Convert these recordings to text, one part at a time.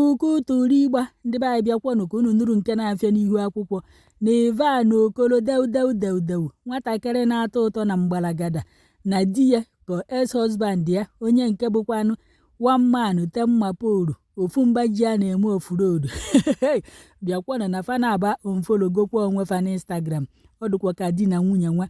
Kụkụtụrigba ndị be anyị, bịakwanụ ka unu nụrụ nke na-afịa n'ihu akwụkwọ na Ivan Okolo deudeu deudeu, nwatakịrị na-atọ ụtọ na mgbalagada, na di ya ka ex-husband ya, onye nke bụkwanụ one man ten mapolu, ofu mba ji a na-eme off-road, bịakwanụ na fa na-aba unfollowgokwa onwe fa n'Instagram. Ọ dịkwa ka di na nwunye nwa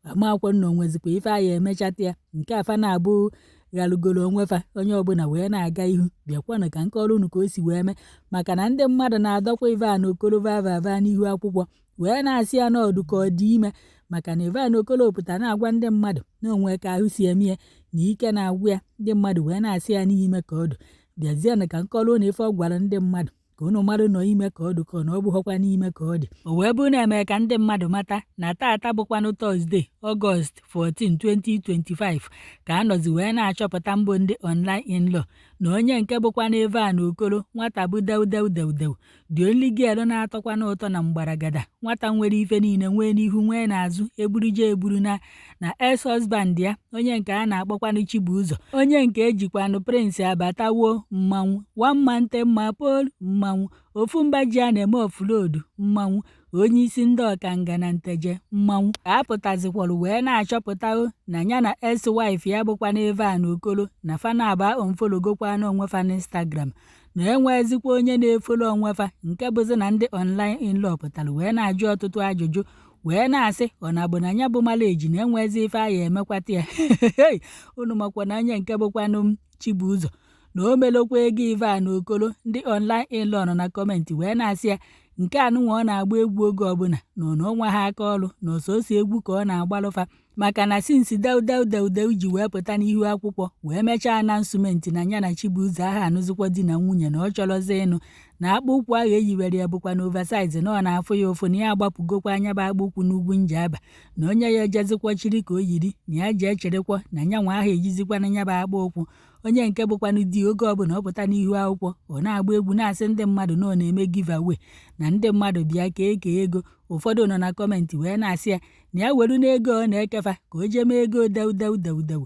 amakwa na onwezikwa ife anyị emechata ya nke afa na-abụ ghalụgoro onwe fa, onye ọbụla wee na-aga ihu. Bịakwanụ ka nke ọrụ unu ka o si wee mee, maka na ndị mmadụ na-adọkwa Ivan Okolo vavava n'ihu akwụkwọ, wee na-asị ya n'ọdụ ka ọ dị ime, maka na Ivan Okolo pụta na-agwa ndị mmadụ na onwe ka ahụ si eme ya na ike na-agwụ ya. Ndị mmadụ wee na-asị ya n'ime ka ọ dụ. Bịazienụ ka nkọrọ unu ife ọ gwara ndị mmadụ, ka unu mmadụ nọ ime ka ọ dị ka ọ na ọ bụghọkwa n'ime ka ọ dị. O wee bụrụ na-eme ka ndị mmadụ mata na taata bụkwanụ Thursday, August 14, 2025, ka a nọzi wee na-achọpụta mbụ ndị online in-law na onye nke bụkwanụ Ivan Okolo, nwata bụ deudeu deudeu, the only girl na-atọkwanụ ụtọ na mgbaragada, nwata nwere ife niile, nwee n'ihu, nwee n'azụ, eburuje eburu na ex-husband ya, onye nke a na-akpọkwanụ Chibuzo, onye nke ejikwanụ Prince abatawo mmanwụ, one man ten mapol mmanwụ, ofu mba ji a na-eme offload mmanwụ, onye isi ndị ọkanga na nteje mmanwụ, ka a pụtazikwara wee na-achọpụta na ya na ex-wife ya bụkwanụ Ivan Okolo na fa na-aba unfollowgokwana onwe fa n'Instagram, na enwezikwa onye na-efollow onwe fa, nke bụzi na ndị online in-law pụtara wee na-ajụ ọtụtụ ajụjụ, wee na-asị ọ na-abụ na ya bụ marriage na enwezi ife a ya emekwata ya. Unu makwa na onye nke bụkwanụ Chibuzo na o melokwa ego Ivan Okolo. Ndị online in-law nọ na comment wee na-asị ya nke anụnwa ọ na-agba egwu oge ọbụla na ọ na onwe ha aka ọrụ na ọsọsọ egwu ka ọ na-agbalụfa, maka na since deudeu deudeu ji wee pụta n'ihu akwụkwọ wee mechaa announcement na ya na Chibuzo aha anụzikwa di na nwunye, na ọ chọrọzi ịnụ, na akpụ ụkwụ ahụ eyiwere ya bụkwa na oversize, na ọ na-afụ ya ụfụ, na ya agbapụgokwa anya bụ akpụ ụkwụ n'ugwu Njaba, na onye ya ejezikwa chiri ka o yiri na ya ji echerekwa na ya nwa ahụ ejizikwa na ya bụ akpụ ụkwụ. Onye nke bụkwanụ di, oge ọbụla ọ pụta n'ihu akwụkwọ, ọ na-agba egwu, na-asị ndị mmadụ na ọ na-eme giveaway, na ndị mmadụ bịa ka eke ego. Ụfọdụ nọ na comment wee na-asị ya na ya welu n'ego ọ na-ekefa ka o jee mee ego deudeu deudeu.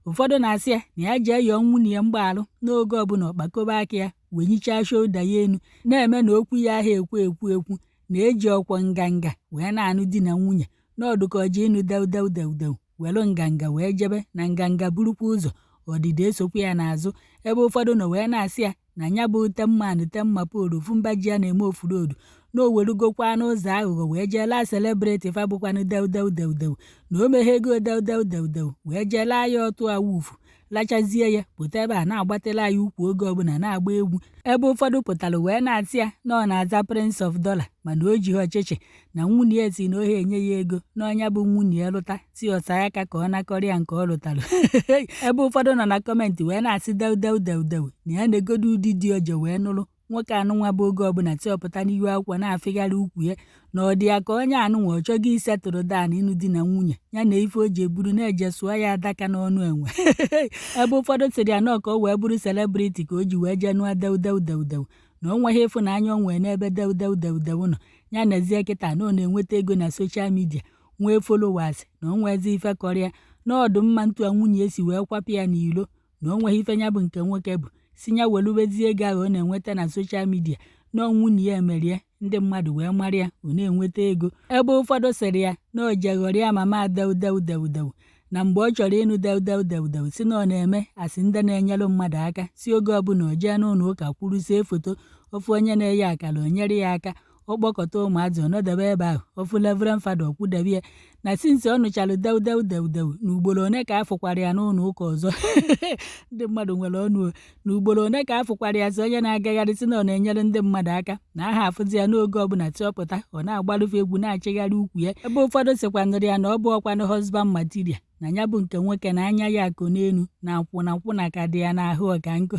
Ụfọdụ na-asị ya na ya jee yọọ nwunye ya mgbaalụ n'oge ọbụla ọkpakobe aka ya wenyichaa shoulder ya enu, na-eme na okwu ya ahụ ekwu ekwu ekwu na-eji ọkwọ nganga wee na-anụ di na nwunye n'ọdụ ka ọ ji ịnụ deudeu deudeu welu nganga wee jebe na nganga burukwa ụzọ ọdịda esokwa ya n'azụ. Ebe ụfọdụ nọ wee na-asị ya na ya bụ ten man ten mapolu, ofu mba ji ya na-eme offroad, na o werugokwa n'ụzọ aghụghọ wee jee laa celebrity fa bụkwanụ deudeu deudeu, na o meghe ego deudeu deudeu wee jee laa ya ọtụ awufu, lachazie ya pụta ebe a na-agbatịla ya ukwu oge ọbụla na-agba egwu. Ebe ụfọdụ pụtara wee na-asị ya na ọ na-aza Prince of Dollar, mana o jighị ọchịchị na nwunye ya si na ohe enye ya ego na ọnya bụ nwunye ya lụta si ọsa aka ka ọ nakọrọ ya nke ọ lụtara. Ebe ụfọdụ nọ na comment wee na-asị deudeu deudeu na ya na-egodo ụdị dị oje wee nụrụ nwoke anụnwa bụ oge ọbụla ti ọpụta n'ihu akwụkwọ na-afịgharị ukwu ya, na ọ dị ya ka onye anụnwa ọ chọghị isetụrụ dan ịnụ di na nwunye ya, na ife o ji eburu na-eje sụọ ya adaka n'ọnụ enwe. Ebe ụfọdụ sịrị ya nọọ ka o wee bụrụ celebrity ka o ji wee jee nụọ deudeu deudeu, na o nweghị ịfụnanya o nwee n'ebe deudeu deudeu nọ ya. Nezie kịta na ọ na-enweta ego na social media, nwee followers, na o nweezi ife kọrọ ya na ọdụ mma ntu a nwunye esi wee kwapụ ya n'ilo, na o nweghị ife ya bụ nke nwoke bụ si ya welubezie ego ahụ ọ na-enweta na social media, na nwunye ya emerie ndị mmadụ wee mara ya, ọ na-enweta ego. Ebe ụfọdụ sịrị ya na o jeghọrịa mama deudeu deudeu, na mgbe ọ chọrọ ịnụ deudeu deudeu si na ọ na-eme asị ndị na-enyere mmadụ aka, si oge ọbụla o jee n'ụlọ ụka kwuru see foto ofu onye na-eye akara, o nyere ya aka, ọ kpọkọta ụmụazị ọnọdebe ebe ahụ, ofu Reverend Father ọkwụdebe ya, na since ọ nụchalụ deudeu deudeu na ugboro one ka afụkwara ya n'ụlọ ụka ọzọ. Ndị mmadụ nwere ọnụ o. Na ugboro one ka afụkwara ya, si onye na-agagharị si na ọ na-enyere ndị mmadụ aka, na aha afụzi ya n'oge ọbụla ti ọpụta ọ na-agbalụfe egwu na-achịgharị ukwu ya. Ebe ụfọdụ sịkwanụrụ ya na ọ bụ ọkwanụ husband material, na ya bụ nke nwoke na anya ya akụ n'elu na akwụna akwụna ka dị ya n'ahụ ọka nkụ.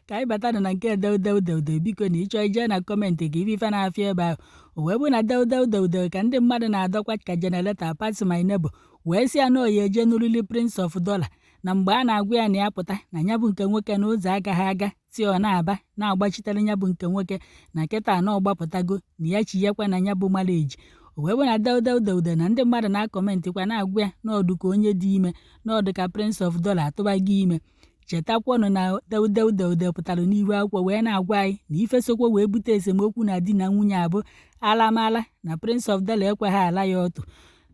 Ka anyị batanụ na nke deudeu deudeu. Biko na ịchọ ije na comment ka ife ife na-afịa ebe ahụ. O wee bụ na deudeu deudeu ka ndị mmadụ na-adọkwa ka generator pass my neighbor, wee sị ya na ọ ya eje nụrụli Prince of Dollar, na mgbe a na-agwa ya na ya pụta na ya bụ nke nwoke na ụzọ agaghị aga, si ọ na-aba na-agbachitere ya bụ nke nwoke, na kịta na ọ gbapụtago, na ya chinyekwa na ya bụ marriage. O wee bụ na deudeu deudeu na ndị mmadụ na-acommentikwa na-agwa ya na ọdụ ka onye dị ime, na ọdụ ka Prince of Dollar atụbago ime. Chetakwanụ na Deudeu Deudeu pụtara n'ihu akwụkwọ wee na-agwa anyị na ife sokwa wee bute esemokwu na di na nwunye abụ alamala na Prince of Dollar ekweghị ala ya ọtụ,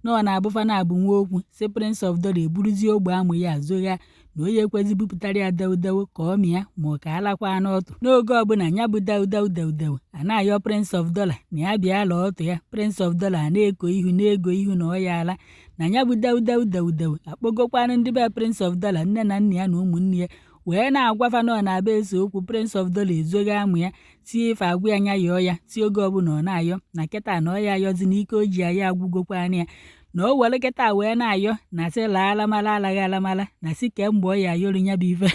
na ọ na-abụ fa naabọ nwee okwu, sị Prince of Dollar eburuzie ogbe amụ ya zogha na onye ekwezi bupụtara ya Deudeu ka ọ mịa ma ọ ka alakwa n'ọtụ. N'oge ọbụla ya bụ Deudeu Deudeu a na-ayọ Prince of Dollar na ya bịa laa ọtụ ya, Prince of Dollar a na-eko ihu na-ego ihu na ọ ya ala na ya bụ Deudeu Deudeu akpọgokwanụ ndị be Prince of Dollar, nne na nna ya na ụmụnne ya, wee na-agwa fa na ọ na-abụ ese okwu, Prince of Dollar ezogha amụ ya, tie ife agwa ya nya yọọ ya, tie oge ọbụla ọ na-ayọ na kịta na ọ ya ayọzi na ike o ji ayọ agwụgokwanụ ya, na o were kịta wee na-ayọ na sị laa alamala alaghị alamala na sị kemgbe ọ ya ayọrọ ya bụ ife.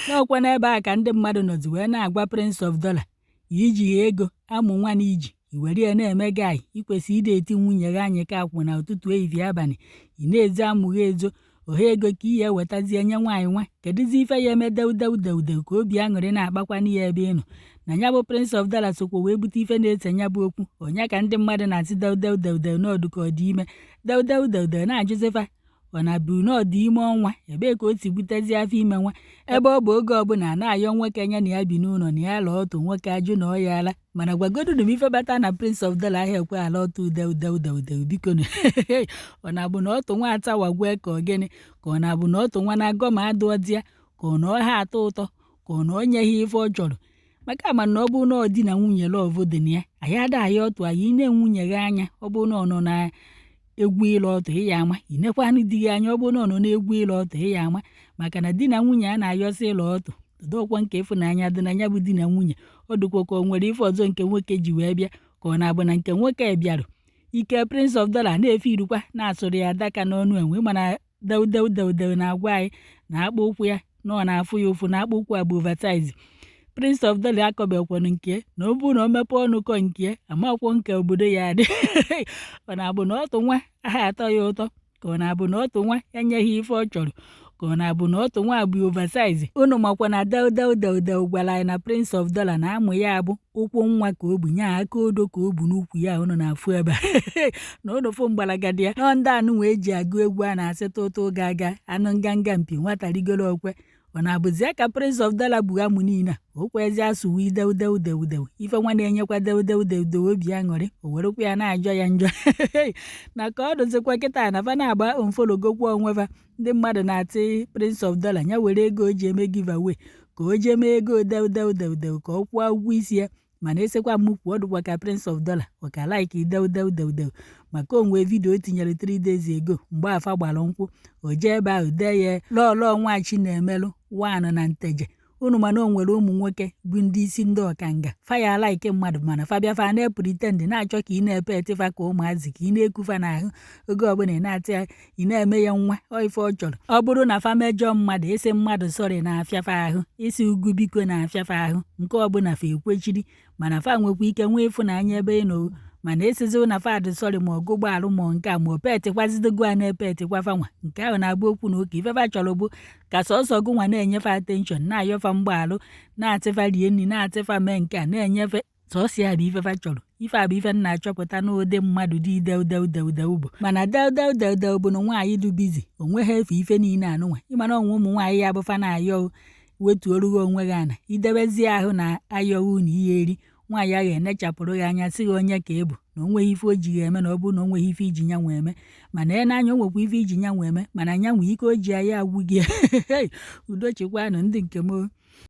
N'ọkwa n'ebe a ka ndị mmadụ nọzi wee na-agwa Prince of Dollar, iji ego amụ nwa na iji i were ya na-eme guy, i kwesịrị ịdị eti nwunye gị anyị ka akwụ na ụtụtụ ehihie abalị, ị na-ezo amụ gị ezo, ọha ego ka ị ya ewetazie nye nwaanyị nwa. Kedụzi ife ya eme Deudeu Deudeu ka obi aṅụrị na-akpakwanụ ya ebe ị nọ? Na ya bụ Prince of Dollar sokwa wee bute ife na-ese ya bụ okwu. Onye ka ndị mmadụ na-asị Deudeu Deudeu n'ọdụ ka ọ dị ime? Deudeu Deudeu na-ajụzi fa, ọ na-abụ na ọ dị ime ọnwa? Ebee ka o si butezie afọ ime nwa, ebe ọ bụ oge ọbụla a na-ayọ nwoke nya na ya bi n'ụlọ na ya laa ọtụ, nwoke ajụ na ọ ya ala? Mana gwagodunu m ife bata na Prince of Dollar ahụ ekwe ala ọtụ Deudeu Deudeu, biko. Ọ na-abụ na ọtụ nwa atawagwe ka ọ gịnị? Ka ọ na-abụ na ọtụ nwa na-agọ ma adụọ di ya, ka ọ na ọ ha atọ ụtọ, ka ọ na ọ nyeghị ife ọ chọrọ? Maka ama na ọ bụrụ na ọ di na nwunye love dị na ya, anyị ada aya ọtụ anyị ne nwunye gị anya. Ọ bụrụ na ọ nọ na egwu ịla ọtụ, ị ya ama. Inekwanụ di gị anya, ọ bụrụ na ọ nọ n'egwu ịla ọtụ, ị ya ama. Maka na di na nwunye a na-ayọsị ịla ọtụ, dọkwa nke ịfụnanya dị na ya bụ di na nwunye. Ọ dịkwa ka ọ nwere ife ọzọ nke nwoke ji wee bịa, ka ọ na-abụ na nke nwoke bịarụ ike Prince of Dollar na-efe irukwa na-asụrụ ya adaka n'ọnụ enwe. Mana Deudeu Deudeu na-agwa anyị na akpụ ụkwụ ya na ọ na-afụ ya ụfụ, na akpụ ụkwụ a bụ oversize. Prince of Dollar akọbekwanụ nke na ọ bụrụ na o mepee ọnụ kọ nke amakwọ nke obodo ya adị. Ọ na-abụ na ọtụ nwa aha atọ ya ụtọ, ka ọ na-abụ na ọtụ nwa enyeghị ife ọ chọrọ, ka ọ na-abụ na ọtụ nwa bụ oversize? Unu makwa na Deudeu Deudeu gwara anyị na Prince of Dollar na amụ ya abụ ụkwụ nwa ka o bu nya aka odo ka o bu n'ukwu ya. Unu na-afụ ebe na unu fụ mgbalagadi ya nọ ndị anụ wee ji agụ egwu a na-asị tụtụ ga-aga anụ nganga mpi nwata rigoro okwe. Ọ na-abụzi aka Prince of Dollar bụ amụ niile a o kwezi asụwi Deudeu Deudeu ife nwa na-enyekwa Deudeu Deudeu obi aṅụrị, o werekwa ya na-ajọ ya njọ na ka ọ dụzikwa kịta na fa na-agba unfollowgokwa onwe fa. Ndị mmadụ na-atị Prince of Dollar ya were ego o ji eme giveaway ka o jee mee ego Deudeu Deudeu ka ọ kwụọ ụgwọ isi ya. Mana esekwa m kwuo, ọ dịkwa ka Prince of Dollar ọ ka like Deudeu Deudeu, maka o nwee video o tinyere 3 days ago mgbe afa gbara nkwụ, o jee ebe ahụ dee ya lọlọ nwa Chinemelụ wanụ na Nteje. Unu mana o nwere ụmụ nwoke bụ ndị isi ndị ọkanga, fa ya like mmadụ, mana fa bịa fa na-epretend na-achọ ka ị na-epet fa ka ụmụazị, ka ị na-eku fa n'ahụ oge ọbụla, ị na-atị ya, ị na-eme ya nwa. Ọ ife ọ chọrọ. Ọ bụrụ na fa mejọọ mmadụ, ịsị mmadụ sorry na-afịa fa ahụ, ịsị ugwu biko na-afịa fa ahụ, nke ọbụla fa ekwechiri. Mana fa nwekwa ike nwee ịfụnanya ebe ị nọ, mana ịsịzi na fa dị sorry ma ọgụ gbaalụ ma nke a ma o petịkwazidogo a na-epetikwa fa nwa, nke ahụ na-abụ okwu na ụka. Ife fa chọrọ bụ ka sọsọ gụ nwa na-enyefe attention, na-ayọfa mgbaalụ, na-atịfa rie nri, na-atịfa mee nke a, na-enyefe sọsọ ya bụ ife fa chọrọ. Ife a bụ ife m na-achọpụta n'ụdị mmadụ dị Deudeu Deudeu bụ. Mana Deudeu Deudeu bụ na nwaanyị dị busy, o nweghị efe ife niile anụnwa. Ịmana onwe ụmụ nwaanyị ya bụ fa na-ayọ wetuorughị onwe gị ana, idebezie ahụ na ayọghị na ihe eri nwaanyị ahụ enechapụrụ gị anya, sị gị onye ka ị bụ, na o nweghị ife o ji ya eme, na ọ bụrụ na o nweghị ife iji nyanwa eme. Mana e n'anya o nwekwa ife iji nyanwa eme, mana nyanwa ike o ji aya agwụ gị. Udo chịkwanụ ndị nke m.